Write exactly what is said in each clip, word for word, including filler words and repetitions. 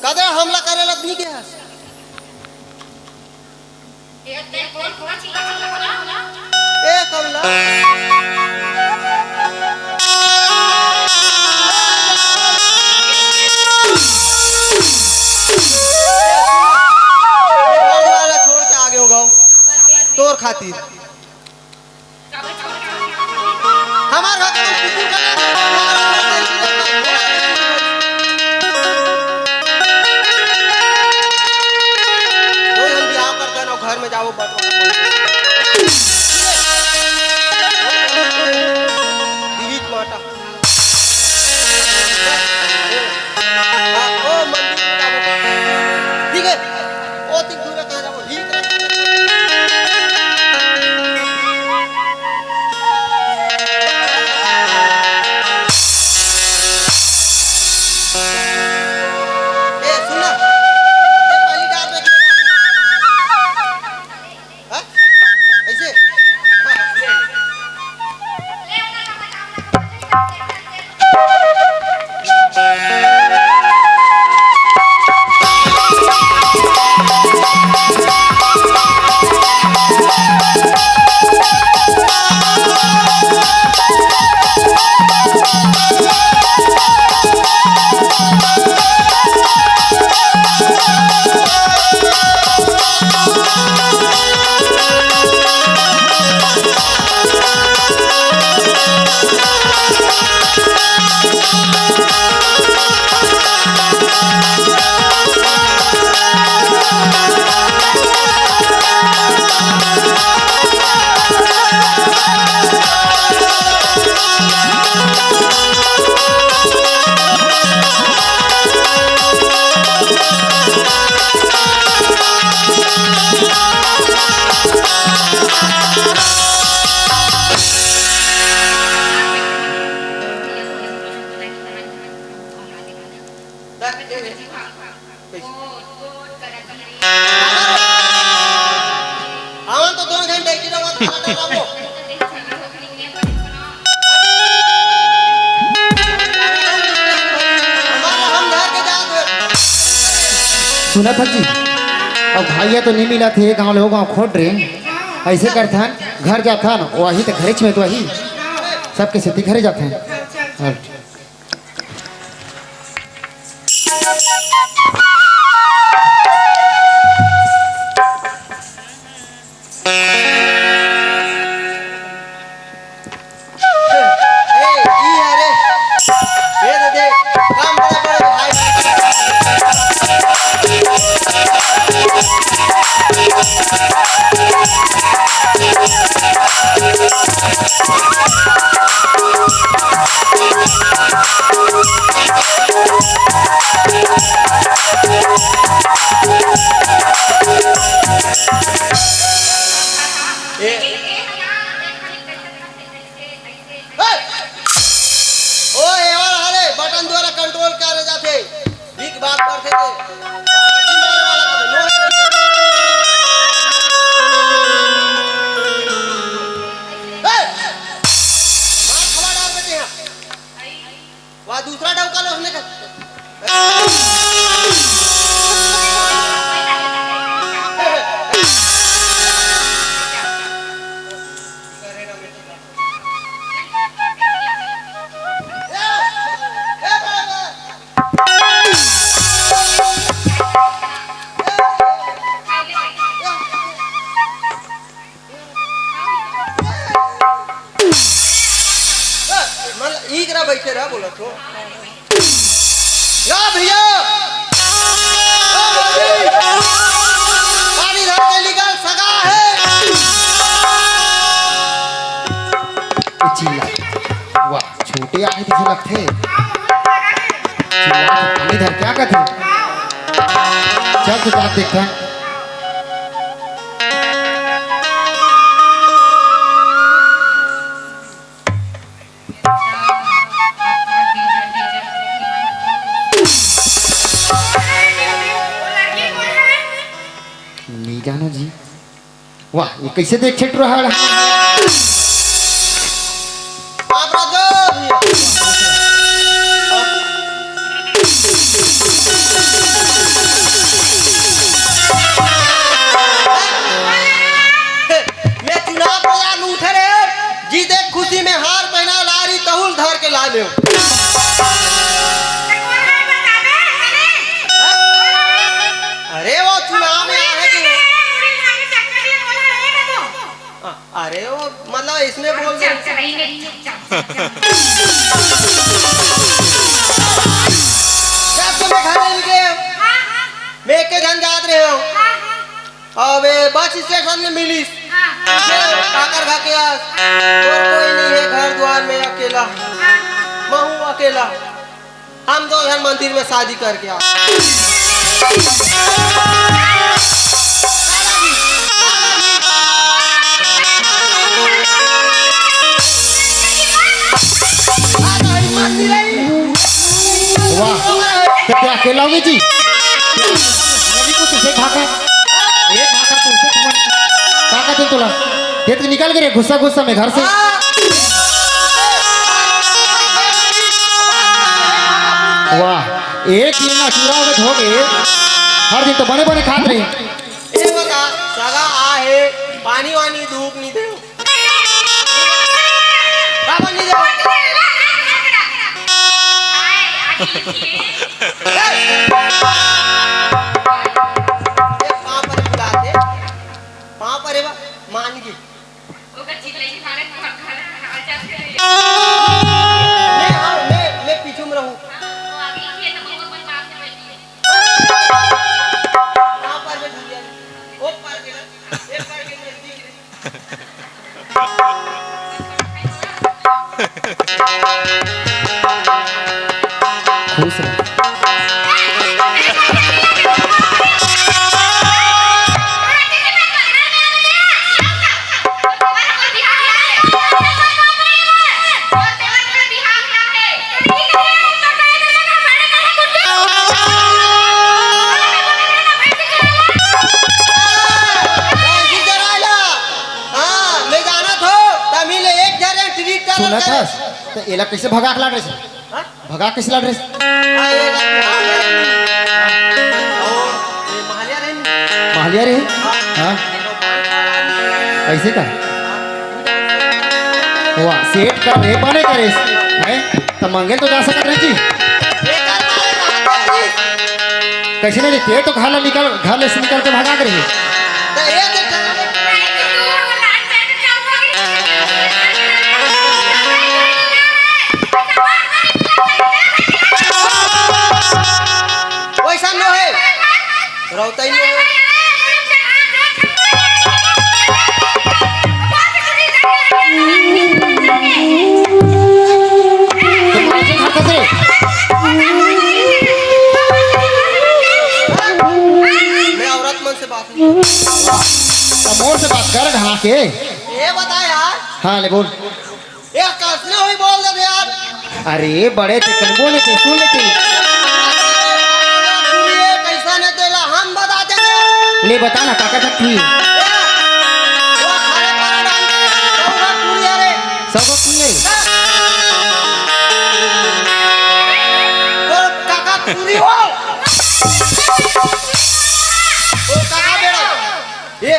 अरे हमला करे ला नहीं गया। ए कमला। घर वाला छोड़ के आगे हो गाँव। तोर खातिर। हमार घर के कुकुर का कोई हम बिहाव करते ना, घर में जाओ, बटो। दीहित माटा। हाँ, ओ मंदिर में जाओ। ठीक है। ओ तीन दूर का जाओ, ठीक है। ए, सुन ना। ये पहली डाल दे। हाँ? ऐसे? हाँ, ले, ले। हमन तो दोनों झन डेगी रहो, खाना डराबो। हमारा हम घर के जात हे। सुनत हस जी, अब भैया तो नहीं मिलत हे, गाँव ले हो गाँव खोट रे। ऐसे करथन, घर जाथन, वही तो घरेच में तो वही। सबके सेती घरे जाथन। हाँ। ए, ई हरे। ए दे दे। काम बड़ा बड़ा भाई। ए। हे! ओ, ए वाला हरे, बटन द्वारा कंट्रोल करे जाथे। भीख बात करथे ते। हे! मार खवा डार बचे हैं। वाह, दूसरा डौका लो उसने कर। मतलब, ई करा बैठे रहा, बोला तो। या भैया, ओ भाभी, पानी धर के निकाल, सगा है। ए चिल्ला, वाह, छोटे आए जैसे लगथे। चिल्ला, पानी धर, क्या कहते? चल, तो बात देखते हैं। नी जानो जी। वाह, ये कैसे देखे टुरा हड़? आप राजा। जी में हार पहना लारी तहुल धर के ला लेव। अरे वो चुनाव में आहे कि अरे वो मतलब इसमें बोल दे। जब तुम्हें घर लेके मैं के झन जात रहे हो। अब ये बस स्टेशन में मिलिस। हाँ। काकर घर के आस। और कोई नहीं है घर द्वार में अकेला। हाँ। महू अकेला। हम दो झन मंदिर में शादी करके आ। वाह, तो क्या अकेला होगी जी? रवि को तुझे भागा, एक भागा तुझे कौन? ताकत है तोला। ये तो निकल गए रे गुस्सा गुस्सा में घर से। वाह, एक दिन ना चूरा हो गए, हर दिन तो बने बने खात रहे। ए बता, सगा आहे, पानी वानी धूप नहीं दे। बाबा नहीं दे। ए, पाँव पर बुलाते, पाँव पर बा, मान के। मैं, हाँ, मैं, मैं पीछू में रहूँ। पाँव पर में भैया, ओ पर के, ए पर के नजदीक रे। खुश रह। हाँ, मैं जानत हो, तमी ले एक झन ट्रीट करत सुनत हस? त एला कैसे भगा के लाट रहे? हाँ? भगा कैसे लाट रहे? हाँ, ये बात है। और ये महलिया रहे नी? महलिया रहे? हाँ। हाँ। ऐसे का? वाह, सेठ का रे बने करे, हैं? त मंगेल तो जा सकत रहे जी। कैसे नहीं, तें तो घर ले निकल, घर ले से निकल के भगा के रही। वैसा नो है, रौतई नो है। मैं औरत मन से बात नहीं। त मोर से बात कर ढाके। ये बता यार। हाँ, ले बोल। ये कसने हुई बोल दे यार। अरे बड़े ते कन बोले ते सुन लेते। ये कैसा ने तेला हम बता दे यार। ले बता ना काका था तू। वो खाने पारा डाल दे। सौ का पूरी अरे। सौ का पूरी अरे। तो काका पूरी हो। ओ काका बेड़ा। ये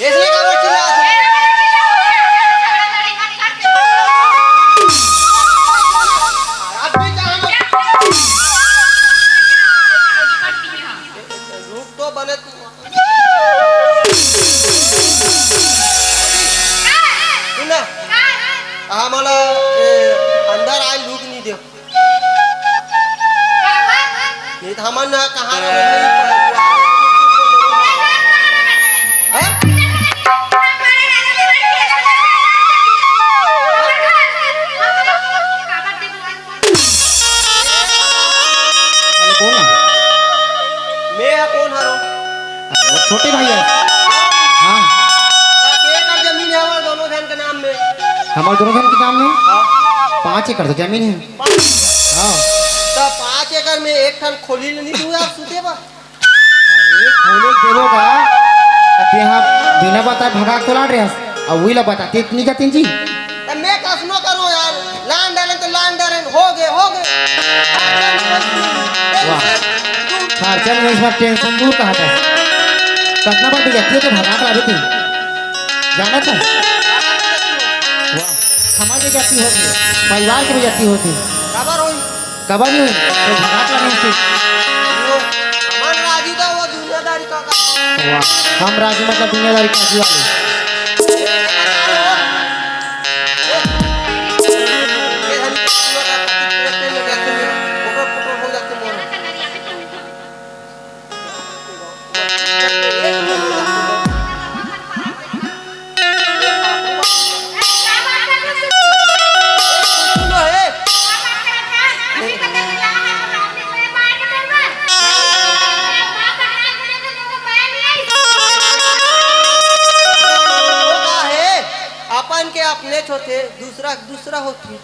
इसलिए का बच्ची ला आप भी जानो। रूप तो बने तू। सुन ना, हमला ए, अंदर आए लूक नहीं दे। नहीं तो हमन ना कहाँ रहे भाई। हैं? अरे बोल ना। मैं हा कोन हरो? अरे वो छोटे भाई है। हाँ। त के एकर जमीन है हमार दोनों झन के नाम में? हमार दोनों झन के नाम में? हाँ। पाँच एकड़ तो जमीन है। पाँच? हाँ। त पाँच एकड़ में एक ठन खोली लेनी तू यार सुते बा। अरे एक खोले देबो का, त तेहा बिना बताए भगा के तो लान रहे हस। अउ उही ला बताते इतनी जातिन जी। त मैं कसनो करूं यार, लान डारेन त लान डारेन, हो गे, हो गे। वाह। खर्चा नहीं, इसमें टेंशन दूर कहा था। कतना बार बेइज्जती होथे भगा के लाबे ते। जाना था? वाह। हमार बेइज्जती होथे, परिवार के बेइज्जती होथे। काबर होई? कबर नहीं होई, तो भगा के लाबे ते। वो हमन राजी तो वो दुनियादारी का, का। वाह, हम राजी मतलब दुनियादारी का जी वाले। अपन के अपनेच होथे, दूसरा के दूसरा होथे।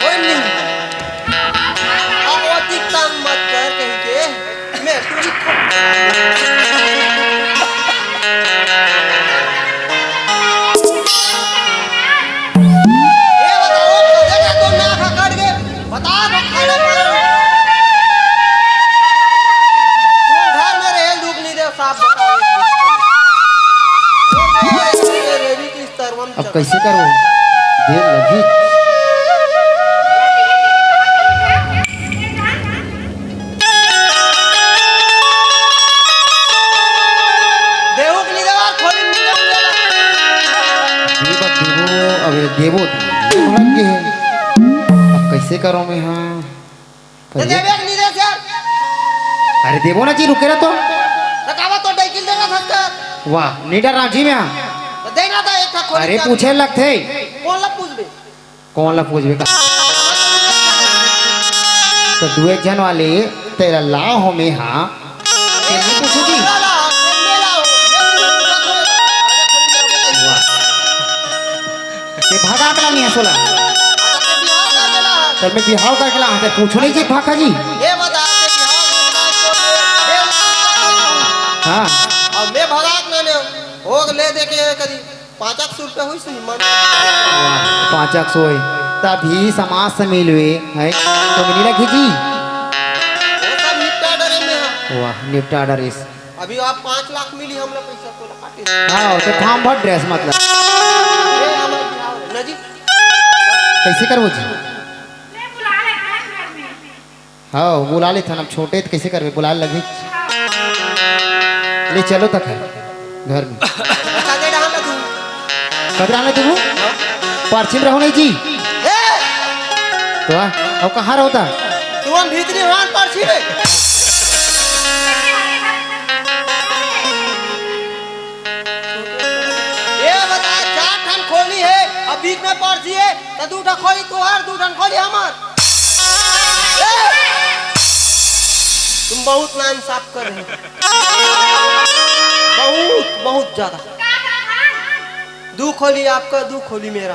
कोई नहीं। अब अति तंग मत कर कहिके मैं तुझे ए बताओ, कदे का तो नाक कट के बता दो, खाना पीना। तुम घर में रहे दुख नहीं दे, साफ बताओ। रेवी की तरवम अब कैसे करो? देर लगी। देहू के लीडर खोली, लीडर वाला। देबो, देबो, अबे देबो, देबो लग गए हैं। अब कैसे करो मैं, हाँ? तो देबे कि नहीं दे यार? अरे देबो ना जी, रुके रह तो। तो कावा तो डाइकिल देना था सर। वाह, लीडर राजी में, हाँ। तो देना था एक था खोली अरे क्या? पूछे लगथे। कौन ला पूछबे? कौन ला पूछबे का? तो दुए झन वाले तेला लाव हो में, हाँ। तेला नहीं पूछू जी। वाह। ये भगा के लानी है सोला। तो मैं बिहाव करके ला, तो पूछो नहीं जी भाखा जी। ये बता, हाँ। अब मैं भगा के लाने, हो ले दे के करी। पाँच सौ रुपया होइस नहीं, मन। वाह, पाँच सौ होए। तभी समाज से मिलवे, हैं? तो मिली रखी जी। वो सब निपटा डरे में है। वाह, निपटा डरिस। अभी आप पाँच लाख मिली, हम लोग पैसा तो काटे। हाँ, तो फार्म भर ड्रेस मतलब। ये हमारे बिहार है। ना जी। कैसे करबो जी? हाँ, बुला लेथन, अब छोटे त कैसे करबे, बुलाए लगही। ले चलो तक है घर में। कदे रहना तू? कदे रहना तू? पर्ची में रहो नहीं जी। ए! तो आ, अब कहाँ रहो ता? तू हम भीतरी हान पर्ची में। ये बता, चार ठन खोली है, अब बीच में पर्ची है, तो दू ठन खोली तुहार, दू ठन खोली हमार। तुम बहुत नाइंसाफ कर रहे हो। बहुत, बहुत ज्यादा। दू खोली आपका, दू खोली मेरा।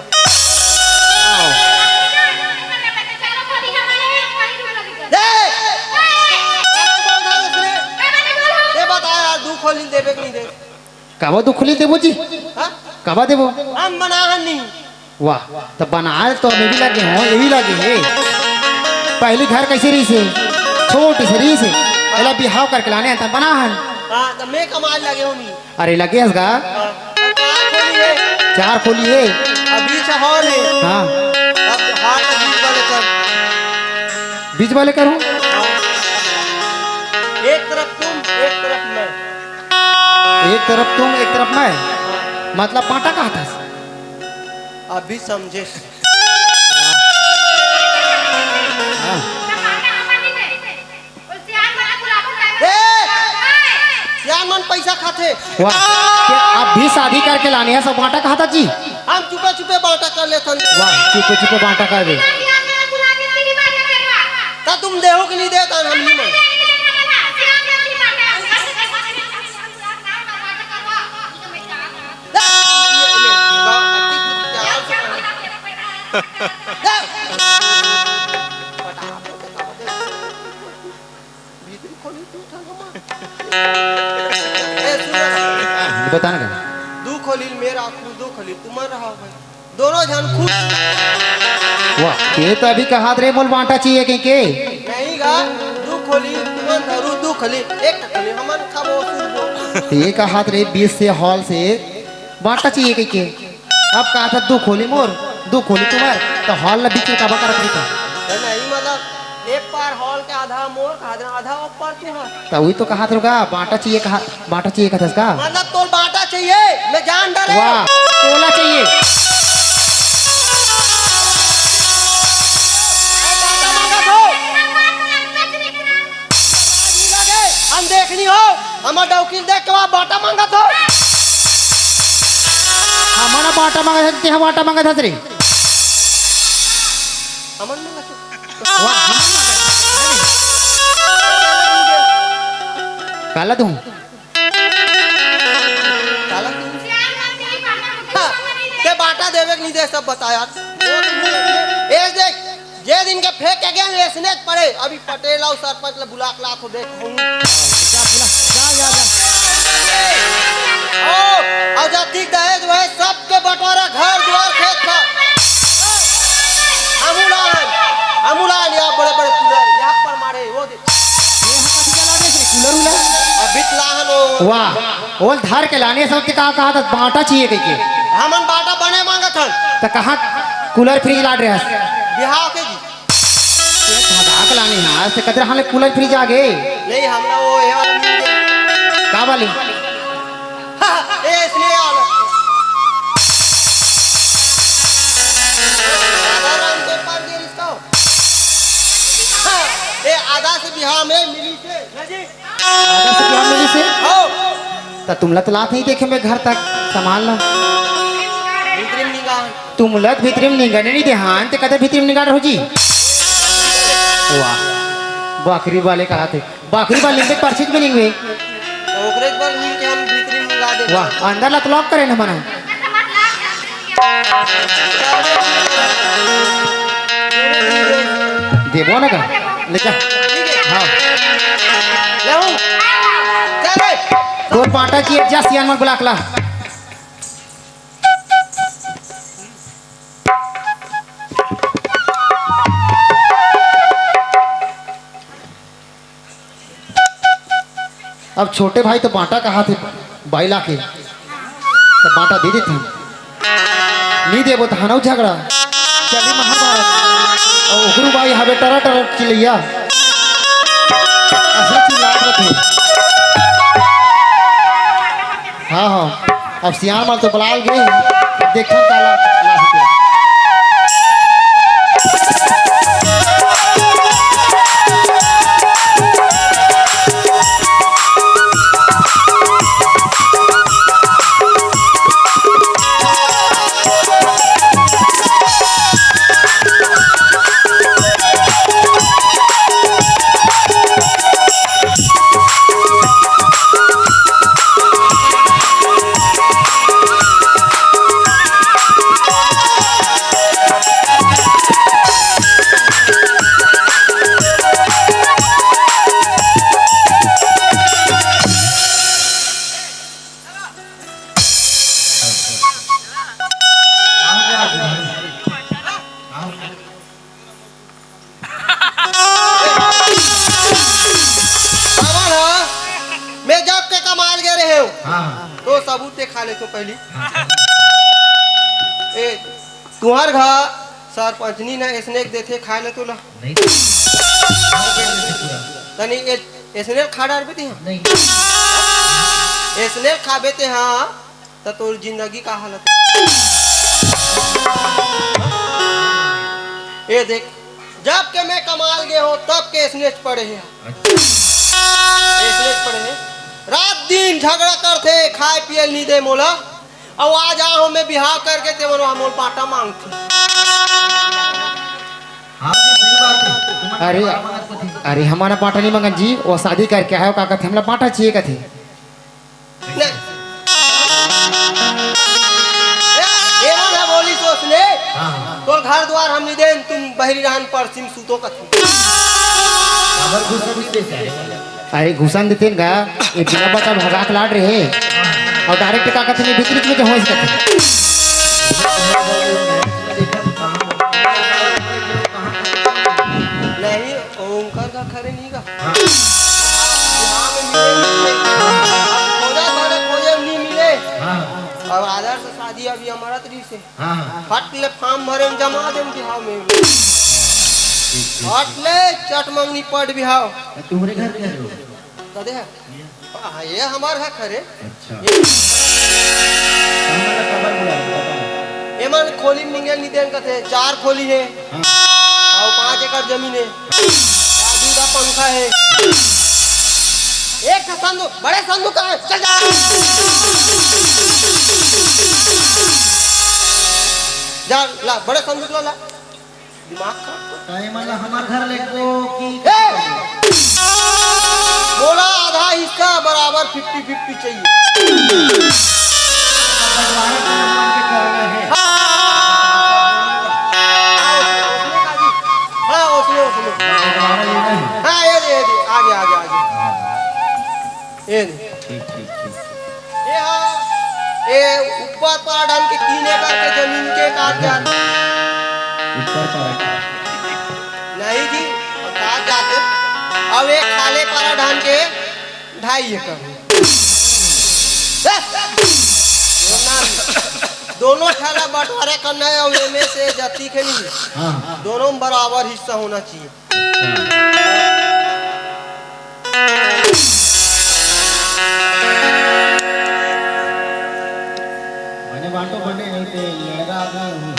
दे! ये बता यार, दू खोली देबे कि नहीं दे? काबर दू खोली देबो जी? हाँ? काबर देबो? हम बनाहन नहीं। वाह, त बनाए ल तो हमें भी लगे हो, ये भी लगे हे। पहली घर कैसे रहिस हे? छोटी से रहिस हे। एला बिहाव करके लाने हन त बनाहन। हाँ, त मैं कमाए लगे हो नहीं। अरे लगे हस गा? हाँ, त चार खोली है। चार खोली है। अभी से हॉल है। हाँ। अब हॉल का बीच वाले कर। बीच वाले करूँ? हाँ। एक तरफ तुम, एक तरफ मैं। एक तरफ तुम, एक तरफ मैं। मतलब बांटा कहा था? अभी समझे। हाँ। ए! सियान मन पैसा खाथे। वाह, क्या आप भी शादी करके लाने हैं, सब बांटा कहा था जी? हम चुपे चुपे बांटा कर लेथन। वाह, चुपे चुपे बांटा कर दे। त तुम देहू कि नहीं देत हन, हम नहीं मान। भीतरी खोली तू ठंगमा। ए, सुन ना। बता ना। दू खोली में राखू, दू खोली तुमन रहा भाई। दोनों झन खुश। वाह, ये तो अभी कहात रहे मोला बांटा चाहिए कहिके। नहीं गा, दू खोली तुमन धरू, दू खोली, एक खोली हमन खाबो, सुतबो। तो ये कहात रहे बीच से हॉल से बांटा चाहिए कहिके। अब कहात हे दू खोली मोर, दू खोली तुम्हर, तो हॉल ला बीच में काबर करत रही था? तो नहीं मतलब एक पार हॉल के आधा मोर, आधा, आधा ऊपर के ह। तो वही तो कहात रहे गा, बांटा चाहिए कहा, बांटा चाहिए कहात रहे गा। मतलब तोर बांटा चाहिए, मैं जान डरे। वाह, तोला चाहिए। ए, बांटा मांगत हो। हम देखनी हो, हमर डौकी ल देख के वहाँ बांटा मांगत हो। हमन बांटा मांगत हन, तेहा बांटा मांगत हस रे। हमन मांगत हो। वाह, हमन मांगत हन। काला दूं? काला दूं? हाँ, ते बांटा देवे के नहीं दे, सब बता यार। ए देख, जे दिन के फेंक के गए, अइसने पड़े। अभी पटेल अउ सरपंच ला बुला के लात हो, देख, हूँ। जा, बुला, जा, जा, जा। ओ, अउ जतिक दहेज वहे, सबके बंटवारा, घर, दुआर, खेत, खार। हमू लान, हमू लान, या बड़े, बड़े कूलर, यहाँ पर मारे, वो दे। ये हा कथी चला दे, कूलर उलर? अभी त लाहन हो। वाह, ओल धर के लाने सब के का कहा था, बांटा चाहिए कहिके। हमन बांटा बने मांगत हन। त कहाँ कूलर फ्रिज लाड रहे हस? बिहाव के जी। ये भगा के लाने हैं, आज से कदर हाले कूलर फ्रिज आ गए। नहीं, हमला वो ये वाला मिल गया। का वाली? हाँ, ये इसलिए वाला। राधा राम के पार गए इसका हो। हाँ, ये आधा से बिहाव में मिली से। आधा से बिहाव में मिली से? हो। त तुमला तो लात नहीं देखे मैं घर तक, सामान ला। भीतरी में निगाह। तुमला त भीतरी में निंगने नहीं देहान, ते कदे भीतरी में निंगा रहो जी? वाह, बकरी वाले कहा थे, बकरी वाले निंगे, परछी में निंगे। तो ओकरे पर नींद के हम भीतरी में निंगा दे। वाह, अंदर ला तो लॉक करे ना मना। देबो ना का? ले जा। हाँ। ले हूँ। चल रे। तोर बांटा चाहिए, जा सियान मन बुला के ला। अब छोटे भाई तो बांटा कहा थे, बाई ला के, तो बांटा दे देते हैं। नहीं देबो तो हनऊ झगड़ा, चली महाभारत। और उगरू बाई हवे टरा टरा चिल्लैया, ऐसे चिल्लात रहते। हाँ, हाँ। अब सियान मन तो बलाल गे, देखन काला, काला होथे। सावन ह, मैं जब के कमाल गे रहे हो, हाँ। तो सबूत ते खा ले तो पहली। हाँ। ए, तुहर घर सरपंचनी ना स्नैक देथे खाए ले तोला। नहीं। तनी ए, स्नैक खा डार बेटी हाँ। नहीं। स्नैक खा बेटे हाँ। त तोर जिंदगी का हालत। ए देख, जब के मैं कमाल गे हो, तब के स्नेच पड़े हे। अच्छा। स्नेच पड़े हे। रात दिन झगड़ा करथे, खाए पिए ल नी दे मोला। अउ आज आए हों मैं बिहाव करके, ते मन ह मोर बाँटा माँगथे। हाँ जी, सही बात है। तुमन अरे, बाँटा माँगत कथी? अरे, हमन बाँटा नहीं माँगन जी, वो शादी करके आए हो, का कथे, हमला बाँटा चाहिए कथे। नहीं। ए, ए मन ह बोलिस ओसने, हाँ, हाँ। तोर घर दुवार हम नहीं देन, तुम बहरी रहन परछी म सुतो कथे। काबर घुसन नहीं देते? अरे घुसन देते न गा, ये बिना बता भगा के लाड रहे। अउ direct का कथे नहीं भीतरी में जो होइस कथे। नहीं, ओंकर का खरे नहीं गा। हाँ। बिहाव में मिले नहीं मिले। अब खोजा भरे खोजे नहीं मिले। हाँ। अब आदर से शादी अभी हमारा तरीके से। हाँ, हाँ। फट ले form भरे में जमा दे बिहाव में। ठीक, ठीक, फट ठीक। ले चट मंगनी पट बिहाव। तुम्हरे घर के हरे हो? कदे है? हाँ, ये हमार है खरे। अच्छा। ये हमारा खबर बुला, बताओ। एमन खोली में निंगे नहीं देन कथे, चार खोली है। हाँ। अउ पाँच एकड़ जमीन है। हाँ। दू दा पंखा है। एक ठा संदूक, बड़े संदूक है, चल जा। जा, ला, बड़े संदूक ला, ला। दिमाग खराब कर। ताई मन ला हमर घर ले को की ए! मोला आधा हिस्सा बराबर fifty fifty चाहिए। बंटवारा के मन के करना है। हाँ, ओसने का जी। हाँ, ओसने, ओसने। बंटवारा लेना है। हाँ, ये दे, ये दे। आगे, आगे, आगे। ये दे। ठीक, ठीक, ठीक। ये हाँ, ये ऊपर पारा ढान के तीन एकड़ के जमीन के कागजात। ऊपर पारा। नहीं जी, कागजात। अब एक खाले पारा ढान के ढाई एकड़। दोनों ठा ला बंटवारा करना है अउ एमे से जतिक हे नहीं, हाँ। दोनों में बराबर हिस्सा होना चाहिए। बने बांटो, बने, नहीं ते लड़का आदमी हूँ।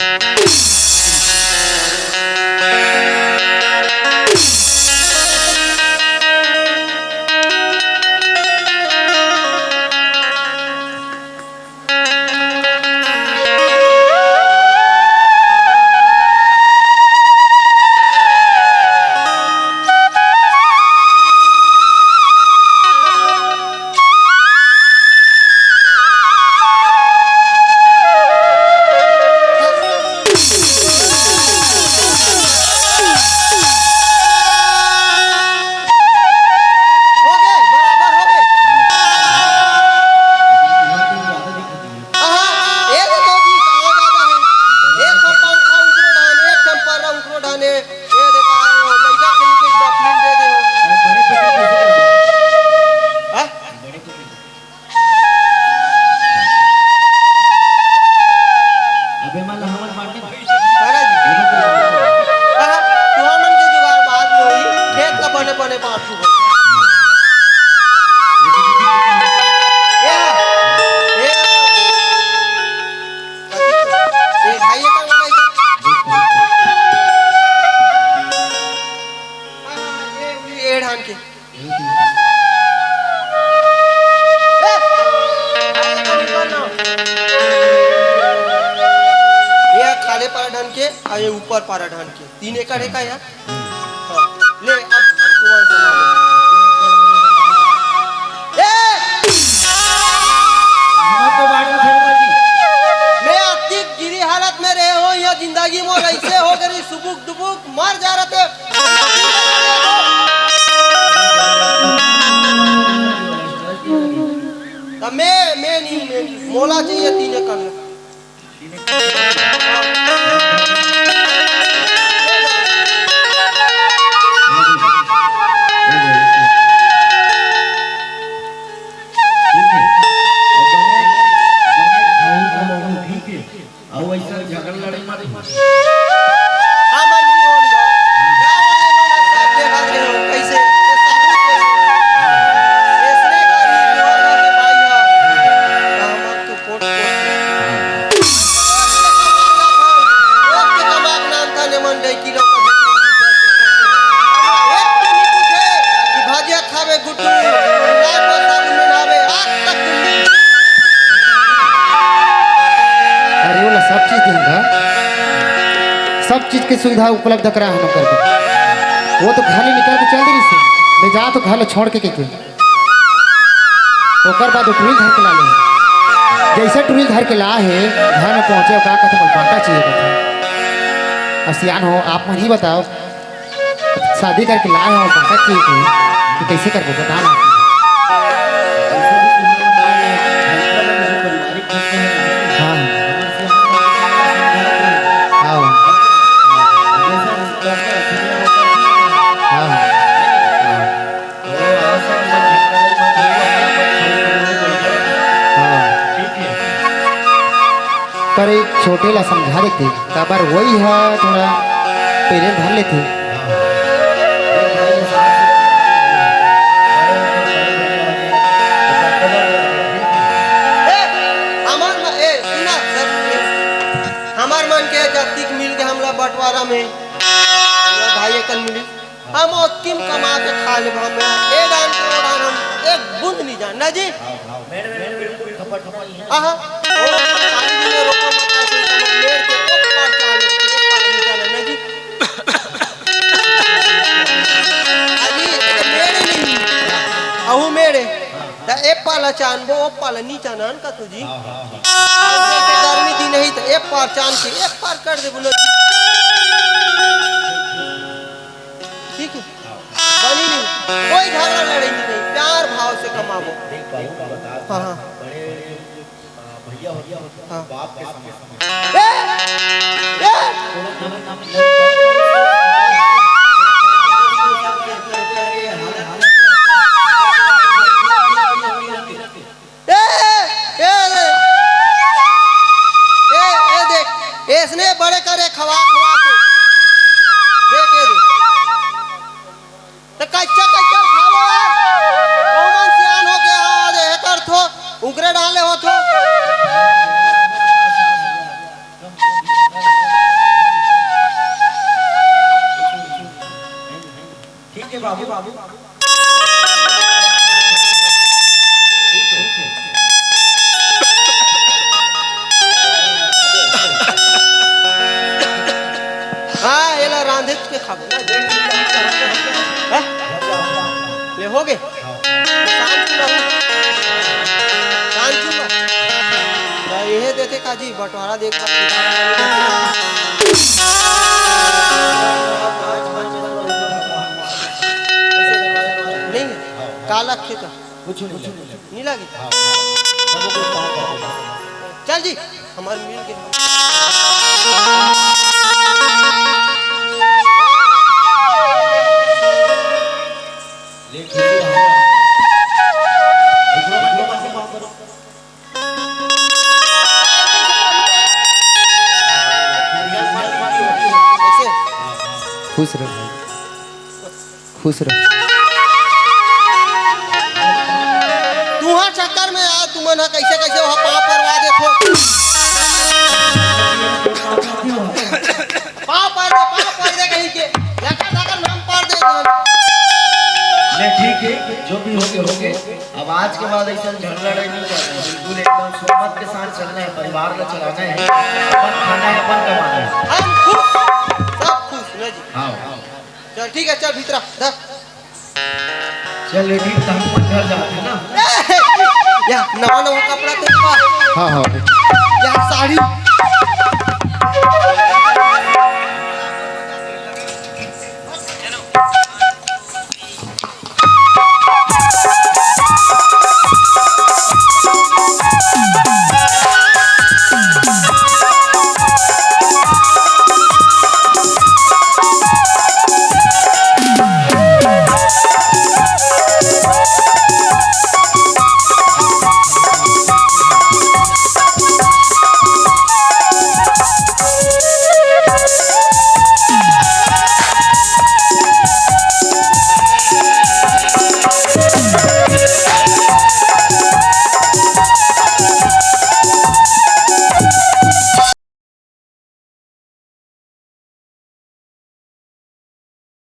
हो गे, बराबर हो गे। आहा, ए दे तो जी, कहाँ जादा हे? एक ठन पंखा उकरो ढाने, एक ठन पर्रा उकरो ढाने। ए दे का, ओ लइका के लिए कुछ बफलिंग दे दे हो। हाँ? अबे मन हमन बांटे। अरे जी। आहा, तुमन के जुगाड़ बाद में होई, खेत ला बने बने बांटू। ए, ए, ए, भाई, ये का बोला इधर? हाँ, ये, ये ढान के। ए, भाई, ये का निकाल ना। ये खाले पारा ढान के, आ ये ऊपर पारा ढान के। तीन एकड़ हे का यार? हाँ। ले, अब तुमन संभालो। ए! हमर तो बांट के फेंक जी। मैं अतिक गिरी हालत में रहे हों, यह जिंदगी मोर ऐसे हो गई, सुबुक दुबुक मर जा रहे थे। त मैं, मैं नहीं, मैं नहीं। मोला चाहिए तीन एकड़। ठीक है। और बने, बने खाऊ खाऊ, ठीक है। अउ ऐसा झगड़ लड़ाई मत हो। हमन नहीं होन गा। गाँव वाले मन ह सब देखत रहे हो, कैसे, ये सबूत है। इसने का भी बिहार के भाई ह। हमर तो कोट कोट। कोट के कमाक नाम था, लेमन गई किलो का बिक्री की करते। एक दिन नहीं पूछे कि भाजिया खावे गुड्डू, लाल पासा गुड्डू नहावे, आज तक गुड्डू। सब चीज के सुविधा उपलब्ध करा हे ओकर बर। वो तो घर ले निकल के चल दे रहिस हे, मैं जा तो घर ले छोड़ के, के, के। ओकर बाद वो टुरी ल धर के ला ले। जइसे टुरी ल धर के ला हे, घर में पहुंचे, ओका कथे, "मोला बांटा चाहिए," कथे। अब सियान हो, आप मन ही बताओ, शादी करके लाए हो, बांटा चाहिए कि, कि कैसे करबो, बता ना। हाँ। हाँ। हाँ। हाँ। हाँ। पर एक छोटे ला समझा देते, काबर वही ह थोड़ा पहले धर लेते। ए, हमार म-, ए, सुना, सब, ए, हमार मन के जाति के मिल के हमला बंटवारा में, हमला भाई एकन मिली। हम ओतकी म कमा के खा लेब, हम ए डान के ओ डान हम एक बूंद नहीं जान ना जी। आहा, ओ पानी भी में रोको मत, ऐसे समझ मेड़ के ओ पार चाल, ओ पार नहीं जाना ना जी। अजी, तो मेड़ नहीं, अहू मेड़ है। त ए पाला चानबो, ओ पाला नहीं चानन का तू जी। गर्मी दिन ही त ए पार चान के ए पार कर देबो ना जी। ठीक है, बनी नहीं, कोई झगड़ा लड़ाई नहीं, प्यार भाव से कमाबो। देख भाई, मैं बता हाँ, हाँ। बड़े, अ, भैया होते हैं, हाँ। बाप के समान। ए! ए! ए, ए, ए, ए, ए, देख, ऐसने बड़े करे खवा खवा के। देख, ए, देख। त कच्चा, कच्चा खावो यार। कौन सियान हो गया, आज ये कर थो, उगरे डाले हो थो। ठीक है बाबू, बाबू। हाँ, एला रांधे के खाबो। हाँ? ले हो गे? शांत रहू। शांत रहू। त एहे देथे काजी, बंटवारा देख। नहीं, का लगथे त? कुछ नहीं लगे। नहीं लगे? हाँ। चल जी, हमार मिल के। खुश रह भाई, खुश रह। तुहा चक्कर में यार, तुमन ह कैसे कैसे वहाँ पाँव परवा देथो। पाँव पर दे, पाँव पर दे कहीं के। लगा लगा नाम पर दे। ले ठीक है, जो भी होगे होगे। अब आज के बाद ऐसा झगड़ा लड़ाई नहीं करना, बिल्कुल एकदम सोमत के साथ चलना है, परिवार को चलाना है, अपन खाना है, अपन कमाना है। हम खुश, सब खुश, लो जी। हाँ। चल ठीक है, चल भीतरा, धर। चल ठीक, तो हम अपन घर जाते हैं ना। या नवा नवा कपड़ा तो पा। हाँ, हाँ। या साड़ी।